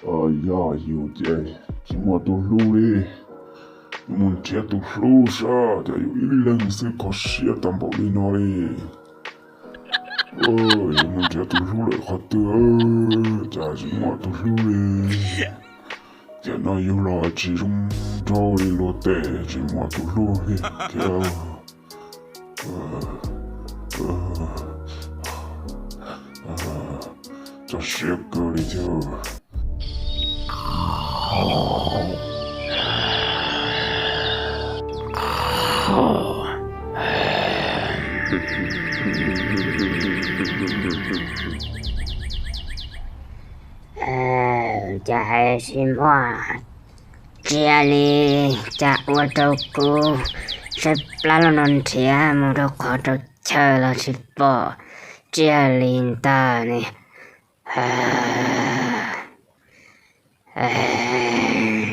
Yog yus ces tsis muaj tus hlub li. Yuav mus nrhiav tus hlub saib, cas yus ib leeg xwb kho siab tau npaum li no li. Yuav mus nrhiav tus hlub lawm qhov twg, cas tsis muaj tus hlub li. Tiam no yus los tsis zoo nraug li luag tej, tsis muaj tus hlub li thiab. Txog siab kawg li thiab. Cas hais tsis muaj, tsiaj li cas ua rau kuv saib plab los no nrhiav mus rau qhov rau chaw los tsis pom tsiaj li ntag ne.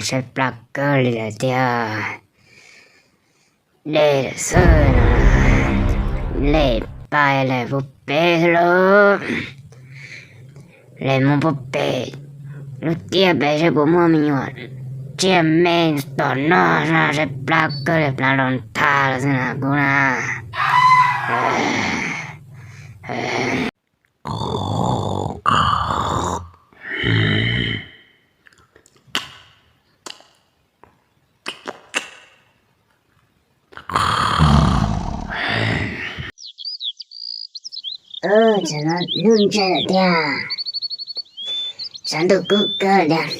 Saib plab kawg li lawm tiag. Dej lawm xwb no, lem pais lawm puag pem xwb lauj. Lem mus puag pem lub tiaj pem saib puas muaj me nyuam tsiaj me tom noj no, saib plab kawg li, plab los ntag los xwb na kuv na. Tam no hnub ntshe lawm tiag, tshav ntuj kub kawg tiag.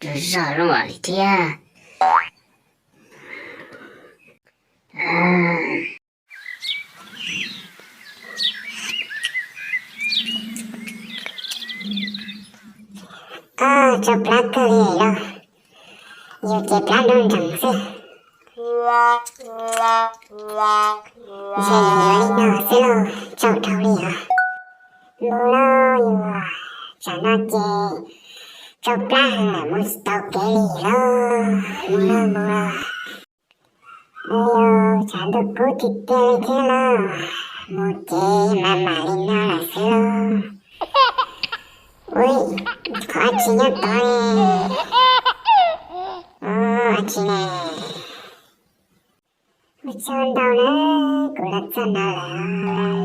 Tsaug zog lub li thiab. Tsaug plab kawg li los, yus ces plab nroo nrees xwb. Ntshe yuav li no xwb lauj, tsaus dhau li os. Mus lauj yus, tsam no ces tsaug plab heev lawm mus tsis tau kev li lauj, mus lauj mus lauj. Yus, tshav ntuj kub tiag tiag li thiab lauj, mus ces mam mam li no lawm xwb lauj. Ua, qhov dab tsi nyob tod ne? Dab tsi ne? Ua tsaug ntau na, kuv los txog no lawm.